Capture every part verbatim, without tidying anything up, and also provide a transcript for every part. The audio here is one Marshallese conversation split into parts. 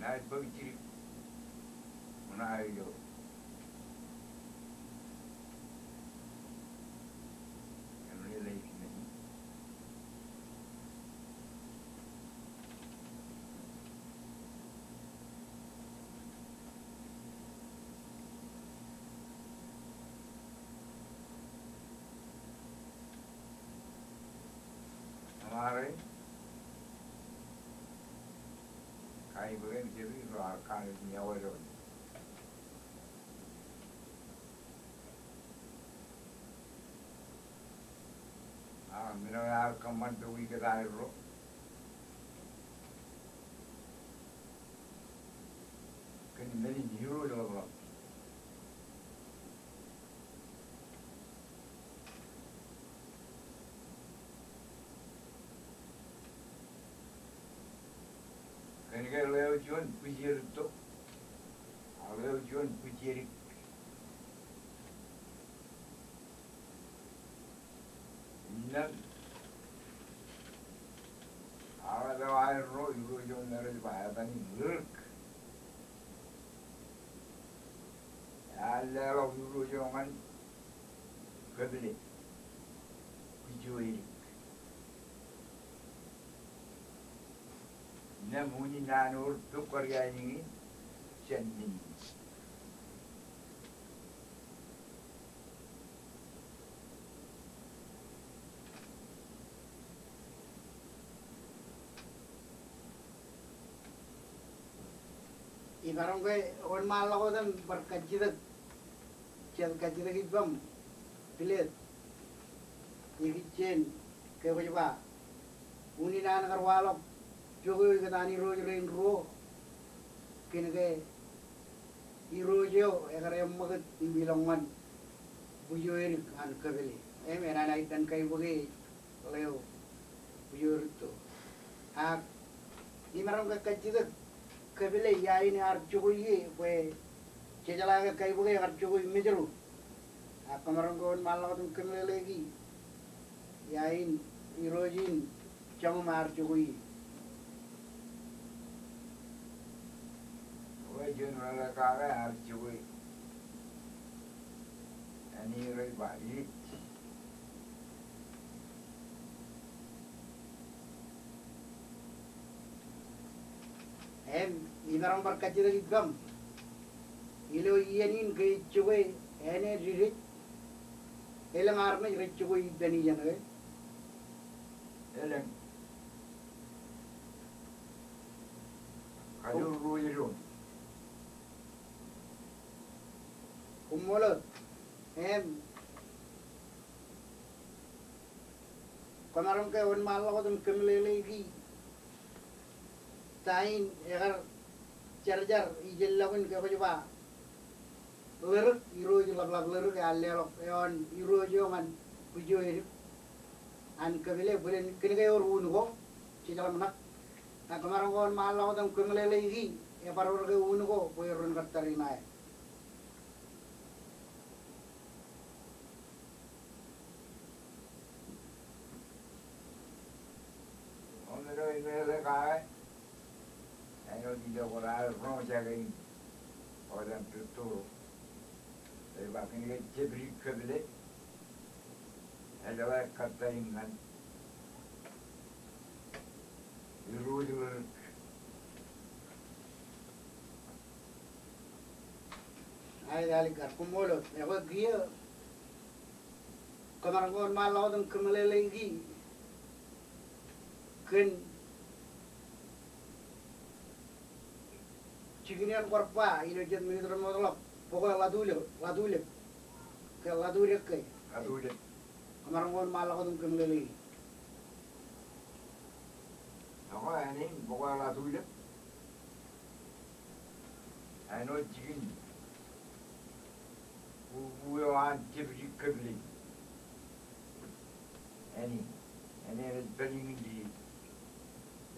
Naaj bōk jidik. Ṃōṇā ilo. Kōmmeḷeḷeik men. Ṃaare. Kaiboke im jebdik ro ar kanooj ñe ewōr eo. Ak men eo ear kōṃṃan pok ikōtaan erro. Kōn men in Irooj ḷapḷap. Kōn ke ḷeo juon bwijierūtto, ak ḷeo juon bwijiedik. Innām aḷap eo aerro Irooj eo me rej ba etan in ḷōrōk. Ear leḷọk Irooj eo ñan kōpile, bwijoedik. Innām unin an wōr pok kōrā in jān men in. Imaroñ ke wōnṃaanḷọk wōt im bar kajjitōk, jet kajjitōk ippaṃ, Pilet, ikijjien ke kwōj ba unin an kar waḷọk pok eo ikōtaan irooj rein ruo, kōn ke irooj eo ekar eṃṃakūt im ilọk ñan bwijoedik an kōpile. Im enaaj itōn kaiboke ḷeo bwijoerūtto. Ak imaroñ ke kajjitōk kōpile ia in ear jokwe ie bwe jejeḷā ke kaiboke ekar jokwe Mājro. Ak kōmaroñ ke wōnṃaanḷọk wōt im kōmeḷeḷeiki ia in irooj in joñūṃ ear jokwe ie. Bwe juon meḷeḷe kake ear jokwe. Āne rej ba Ilit. Im imaroñ bar kajjitōk ippaṃ. Ilo iien in ke ej jokwe āne didej, elōñ armej rej jokwe ippān iien ke? Elōñ. Kajoor ruo irooj. Koṃṃool wōt. Im kōmaroñ ke wōnṃaanḷọk wōt im kōmeḷeḷeiki ta in ekar jarjar ijellọkin ke kwōj ba ḷōrōk, irooj ḷapḷap ḷōrōk ear leḷọk eoon irooj eo ñan bwijoedik an kōpile bōlen kōn ke ewōr un ko, jejeḷā ṃōṇak. Ak kōmaroñ ke wōnṃaanḷọk wōt im kōmeḷeḷeiki ebar wōr ke un ko bwe erro en kar tariṇae. Āinwōt ilo kōrā roñjake in, eo an Rūtto ro, ej ba kōn ke jebdik kōpile, ejeḷā kattaiñ ñan irooj ḷōrōk. Aet, alikkar, koṃṃool wōt. Ekwe kiiō, kōmaroñ ke wōnṃaanḷọk wōt im kōmeḷeḷeiki kōn jikin eṇ kwaar ba ilo jet minit remootḷọk, bok eo ḷatulep, ḷatulep. Ke ḷatulep ke? Ḷatulep. Kōmaroñ ke wōnṃaanḷọk wōt im kōmeḷeḷeiki. Ekwe āne in bok eo ḷatulep. Āinwōt jikin bubu eo an jebdik kōpile. Āne, āne ej pād iñin didej.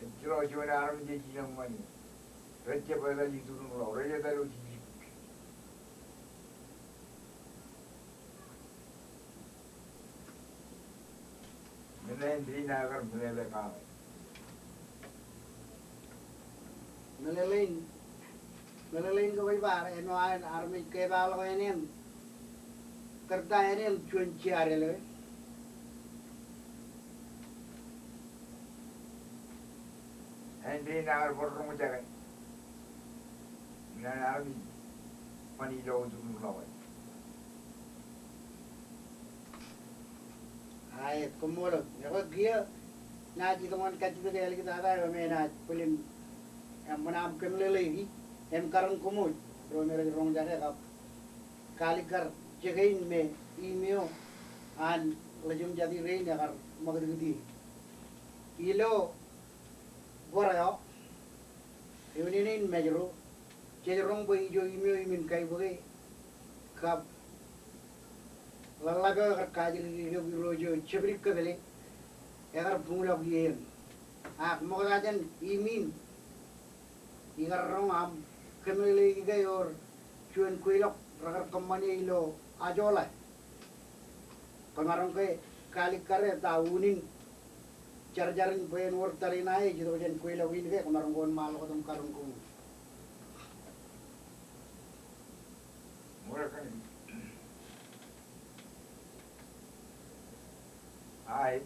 Ejjeḷọk juon armej ej ilọk ñan e. Rej jab etal iturin ḷọk, rej etal wōt ijjik. Ñe men in aō kar meḷeḷe kake. Meḷeḷein, meḷeḷein ke bar bar, āinwōt armej ke bar ḷọk āinwōt, kōrta āinwōt juon jear ilo. Āindein aer bar roñjake. Ñan armej ban ilo ujūn ḷọk e. Aet, koṃṃool wōt. Ekwe kiiō naaj itok ñan kajjitōk āliktata eo me enaaj bōlen eṃṃan aṃ kōmeḷeḷeiki im karoñ koṃ wōj ro me rej roñjake kab kaalikkar jekān me im eo an ḷōjōmjatid rein ekar ṃakūtkūt ie. Ilo bōreo, eo enaaj in Mājro, jej roñ bwe ijo im eo im in kaibōke kab ḷōḷḷap eo ekar kaajirjirjok irooj eo Jepdik Kōpele, ekar buñḷọk ie eṇ. Ak ṃokta jān im in, ikar roñ aṃ kōmeḷeḷeiki ke ewōr juon kweilọk rekar kōṃṃane ilo Ajoḷā. Kwōmaroñ ke kaalikkar e ta unin jarjar in bwe en wōr tariṇae ej itok jān kweilọk in ke kwōmaroñ ke wōnṃaanḷọk wōt im karoñ koṃ. Aet,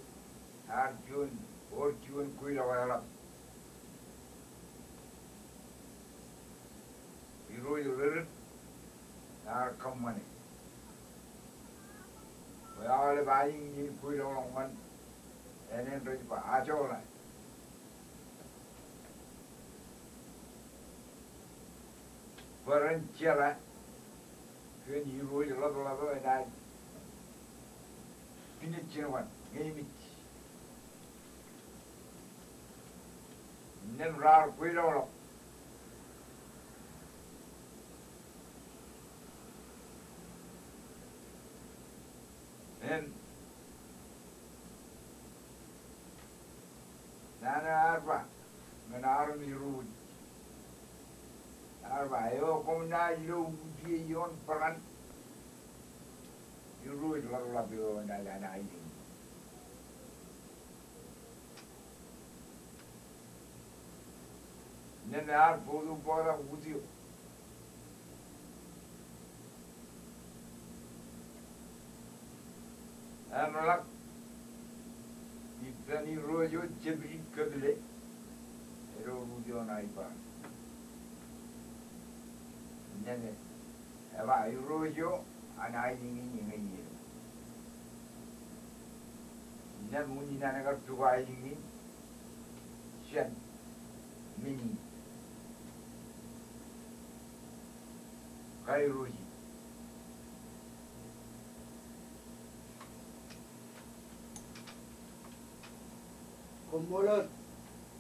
ear juon, wōr juon kweilọk eḷap. Irooj ḷōrōt ear kōṃṃane bwe aolep aelōñ in kweilọk ḷọk ñan ānen rej ba Ajoḷā. Bwe ren jeḷā kōn irooj ḷapḷap eo enaaj pinejin ñan ñe emej. Innām raar kweilọk ḷọk. Im naan eo ear ba ñan armej ro wōj, ear ba, eo koṃ naaj lo utiej ioon bōran, irooj ḷapḷap eo enaaj aelōñ. Innām ear bōktok bōktak ut eo. Eṃḷọk ippān irooj eo Jepdik Kōpele ilo rūtio ṇa ippān. Innām e Eba irooj eo an aelōñ in eñin. Innām unin an kar pukot aelōñ in jān men in. Kairooj in. Koṃṃool wōt,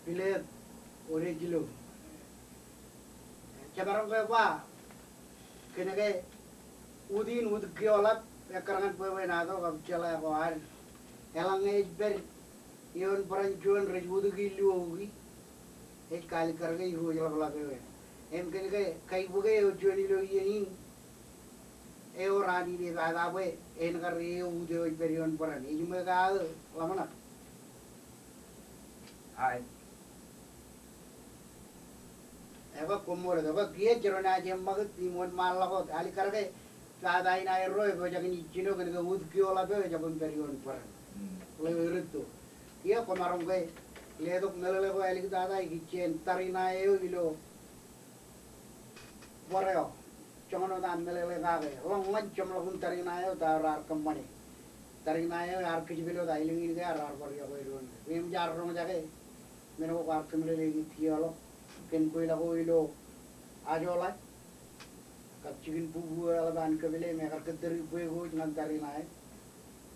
Pilet, Orijilo. Jemaroñ ke ba, kōnke ut in, ut kiiō ḷap, ekkar ñan bwebwenato kab jeḷā ko ad. Eḷaññe ej pād ioon bōran juon rej utiki luwōki, ej kaalikkar ke irooj ḷapḷap eo eṇ. Im kōnke kaibōke eo juon ilo iien in, ewōr an in etata bwe en kar eo ut eo ej pād ioon bōran. Ejiṃwe ke aō ḷōmṇak. Aet. Ekwe koṃṃool wōt, ekwe kiiō jen naaj eṃṃakūt im wōnṃaanḷọk wōt, alikkar ke tata in aerro epojak in ijjino kōnke ut kiiō ḷap eo ejjab pād ioon bōran. Mm. Ḷeo eretto. Kiiō kwōmaroñ ke letok meḷeḷe ko āliktata ikijjien tariṇae eo ilo bōreo. Joñan wōt aṃ meḷeḷe kake. Ḷọk ñan jeṃḷọkin tariṇae eo ta raar kōṃṃane. Tariṇae eo ear kōjepel wōt aelōñ in ke raar bar yokwe doon. Im jaar roñjake men ko kwaar kōmeḷeḷeiki tijeḷọk kōn kweilọk ko ilo Ajoḷā. Kab jikin bubu eo eḷap an Kōpele im ekar kōttōr ibwe ko wōj ñan tariṇae.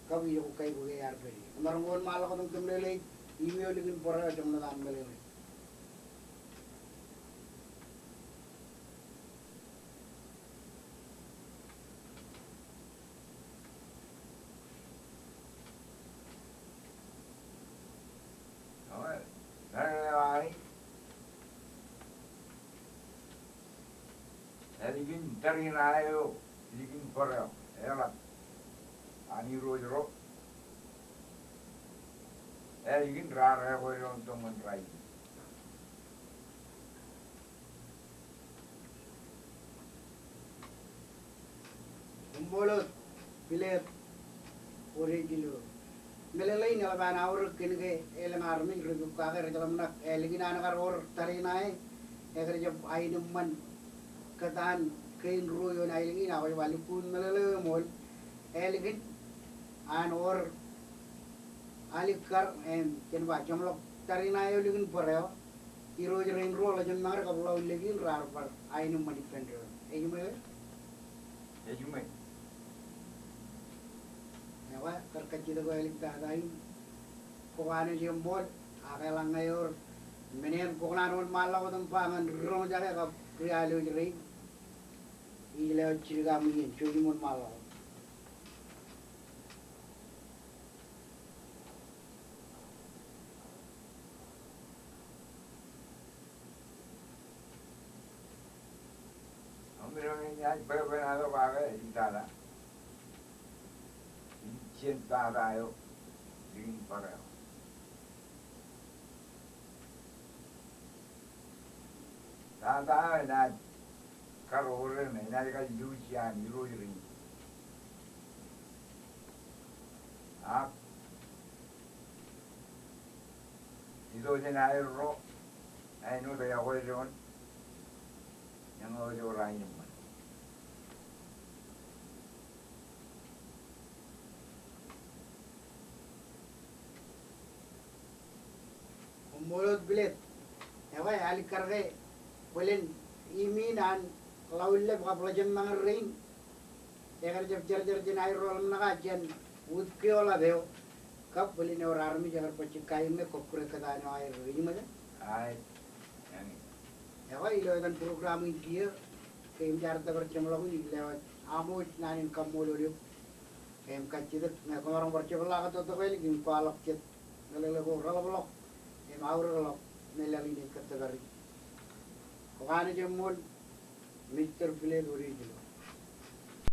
Kab ijoko kaibōke ear pād ie. Kwōmaroñ ke wōnṃaanḷọk wōt im kōmeḷeḷeik im eo likin bōreo joñan wōt aṃ meḷeḷe. Ālikin tariṇae eo, ālikin bōreo, eḷap an irooj ro. Ālikin raar ekwe doon tok ñan rainin. Ṃool wōt, Pilet Odejilo. Meḷeḷein eḷap an aorōk kōn ke elōñ armej rej pukake, rej ḷōmṇak ālikin an kar wōr tariṇae, ekar jab aenōṃṃan kōtaan kein ruo ioon aelōñ in, ak kwōj ba lukkuun meḷeḷe ṃool ālikin an wōr alikkar im jen ba jeṃḷọk tariṇae eo likin bōd eo. Irooj rein ruo ḷōjōnṃaanḷọk kab ḷaulep in raar bar aenōṃṃan ippān doon. Ej ṃool? Ej ṃool. Ekwe, kar kajjitōk āliktata in, kōṃṃan aolep ṃool, ak eḷaññe ewōr men eṇ kōṇaan wōnṃaanḷọk wōt im ba ñan ri-roñjake kab ri-alwōj rein, ij lewōj jidik aṃ iien, jouj im wōnṃaanḷọk wōt. Aṃ iroñ in ej bwebwenato kake āliktata in jān tata eo likin bōd eo. Tata eo enaaj kar wōr eṇ, enaaj kar luuji an irooj rein. Ak itok jān aerro, āinwōt ekwe doon, ñe ewōr aenōṃṃan. Ṃool wōt Pilet. Ekwe, alikkar ke bōlen im in an ḷaulep kab ḷōjōnṃaanḷọk rein, ekar jab jerjer jān aerro ḷōmṇak aō jān wūtkeoḷap eo, kab bōlen ewōr armej ekar bajjek kain ṇe kọkkure kōtaan eo aerro, ej ṃōj? Aet. Ekwe, ilo etan program in kiiō, ke im jaar tōpar jeṃḷọkin, ij lewōj aṃ wōj naan in kaṃṃoolol eok im kajjitōk ñe kwōmaroñ bar jepḷaaktok tok ālik im kwaḷọk jet meḷeḷe ko reḷapḷọk im aorōkḷọk meḷeḷe in ej kōttōpar. Kōṃṃan aolep ṃool, Mister Pilet Odejilo.